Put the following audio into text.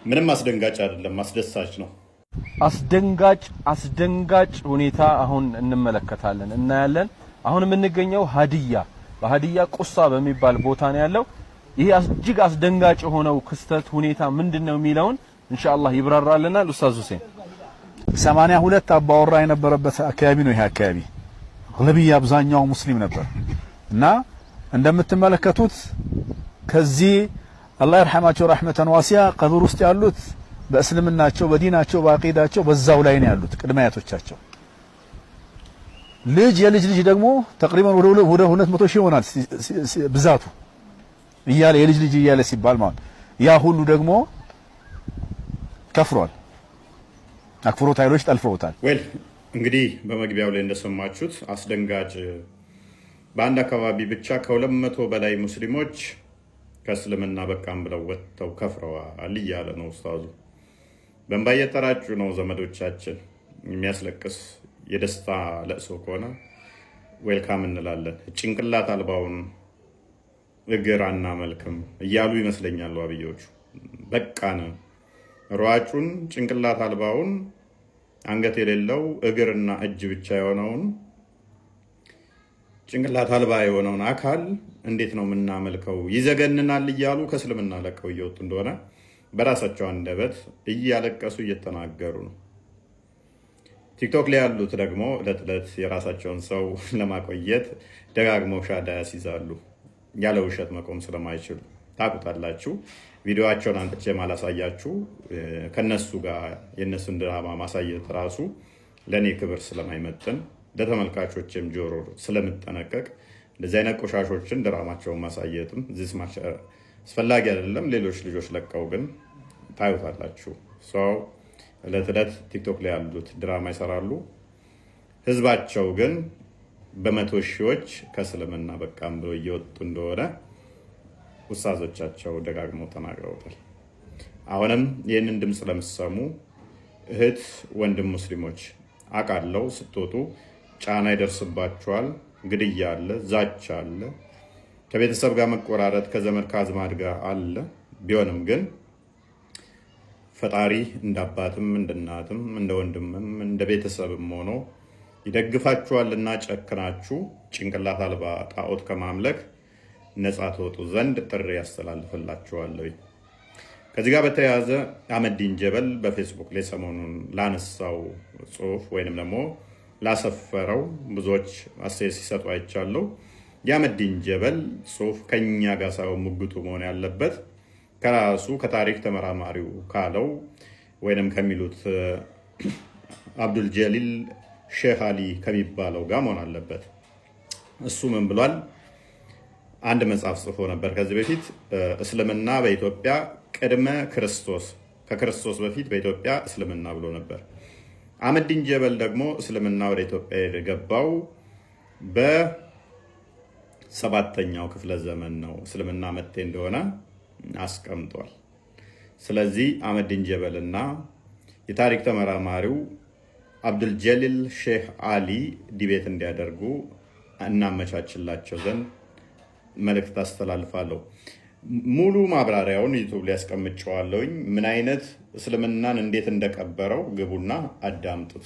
ምንም አስደንጋጭ አይደለም፣ አስደሳች ነው። አስደንጋጭ አስደንጋጭ ሁኔታ አሁን እንመለከታለን፣ እናያለን። አሁን የምንገኘው ሀዲያ በሀዲያ ቁሳ በሚባል ቦታ ነው ያለው። ይሄ እጅግ አስደንጋጭ የሆነው ክስተት ሁኔታ ምንድነው የሚለውን ኢንሻአላህ ይብራራልናል ኡስታዝ ሁሴን። 82 አባወራ የነበረበት አካባቢ ነው። ይሄ አካባቢ ነብይ አብዛኛው ሙስሊም ነበር እና እንደምትመለከቱት ከዚህ አላህ ይርሐማቸው ረህመተን ዋሲያ ቀብር ውስጥ ያሉት በእስልምናቸው፣ በዲናቸው፣ በአቂዳቸው በዛው ላይ ነው ያሉት ቅድመ አያቶቻቸው። ልጅ የልጅ ልጅ ደግሞ ተቅሪበን ወደ 200 ሺህ ይሆናል ብዛቱ እያለ የልጅ ልጅ እያለ ሲባል ማለት ያ ሁሉ ደግሞ ከፍሯል። አክፍሮት ኃይሎች ጠልፈውታል። Well፣ እንግዲህ በመግቢያው ላይ እንደሰማችሁት አስደንጋጭ፣ በአንድ አካባቢ ብቻ ከ200 በላይ ሙስሊሞች ከእስልምና በቃም ብለው ወጥተው ከፍረዋል እያለ ነው ኡስታዙ። በእንባ እየተራጩ ነው ዘመዶቻችን። የሚያስለቅስ የደስታ ለቅሶ ከሆነ welcome እንላለን። ጭንቅላት አልባውን እግር አናመልክም እያሉ ይመስለኛል ዋብዮቹ። በቃን፣ ሯጩን ጭንቅላት አልባውን፣ አንገት የሌለው፣ እግርና እጅ ብቻ የሆነውን፣ ጭንቅላት አልባ የሆነውን አካል እንዴት ነው የምናመልከው? ይዘገንናል እያሉ ከእስልምና ለቀው እየወጡ እንደሆነ በራሳቸው አንደበት እያለቀሱ እየተናገሩ ነው። ቲክቶክ ላይ ያሉት ደግሞ ዕለት ዕለት የራሳቸውን ሰው ለማቆየት ደጋግመው ሻዳ ያስይዛሉ። ያለ ውሸት መቆም ስለማይችሉ ታውቁታላችሁ። ቪዲዮቸውን አንጥቼ ማላሳያችሁ ከነሱ ጋር የእነሱን ድራማ ማሳየት ራሱ ለእኔ ክብር ስለማይመጥን፣ ለተመልካቾችም ጆሮ ስለምጠነቀቅ እንደዚህ አይነት ቆሻሾችን ድራማቸውን ማሳየትም this much አስፈላጊ አይደለም። ሌሎች ልጆች ለቀው ግን ታዩታላችሁ። So ዕለት ዕለት ቲክቶክ ላይ ያሉት ድራማ ይሰራሉ። ህዝባቸው ግን በመቶ ሺዎች ከእስልምና በቃም ብሎ እየወጡ እንደሆነ ኡስታዞቻቸው ደጋግመው ተናግረውታል። አሁንም ይህንን ድምፅ ለምትሰሙ እህት ወንድም ሙስሊሞች፣ አውቃለሁ ስትወጡ ጫና ይደርስባችኋል። ግድያ አለ፣ ዛቻ አለ፣ ከቤተሰብ ጋር መቆራረጥ፣ ከዘመድ ከአዝማድ ጋር አለ። ቢሆንም ግን ፈጣሪ እንደ አባትም፣ እንደ እናትም፣ እንደ ወንድምም፣ እንደ ቤተሰብም ሆኖ ይደግፋችኋልና ጨክናችሁ ጭንቅላት አልባ ጣዖት ከማምለክ ነፃ ትወጡ ዘንድ ጥሪ ያስተላልፍላችኋለሁ። ከዚህ ጋር በተያያዘ አህመዲን ጀበል በፌስቡክ ላይ ሰሞኑን ላነሳው ጽሁፍ ወይንም ደግሞ ላሰፈረው ብዙዎች አስተያየት ሲሰጡ አይቻለሁ። የአህመዲን ጀበል ጽሁፍ ከኛ ጋር ሳይሆን ሙግቱ መሆን ያለበት ከራሱ ከታሪክ ተመራማሪው ካለው ወይንም ከሚሉት አብዱል ጀሊል ሼህ አሊ ከሚባለው ጋር መሆን አለበት። እሱ ምን ብሏል? አንድ መጽሐፍ ጽፎ ነበር ከዚህ በፊት፣ እስልምና በኢትዮጵያ ቅድመ ክርስቶስ፣ ከክርስቶስ በፊት በኢትዮጵያ እስልምና ብሎ ነበር። አህመዲን ጀበል ደግሞ እስልምና ወደ ኢትዮጵያ የገባው በሰባተኛው ክፍለ ዘመን ነው፣ እስልምና መጤ እንደሆነ አስቀምጧል። ስለዚህ አህመዲን ጀበል እና የታሪክ ተመራማሪው አብዱልጀሊል ሼህ አሊ debate እንዲያደርጉ እናመቻችላቸው ዘንድ መልእክት አስተላልፋለሁ። ሙሉ ማብራሪያውን ዩቱብ ላይ አስቀምጨዋለሁኝ። ምን አይነት እስልምናን እንዴት እንደቀበረው ግቡና አዳምጡት።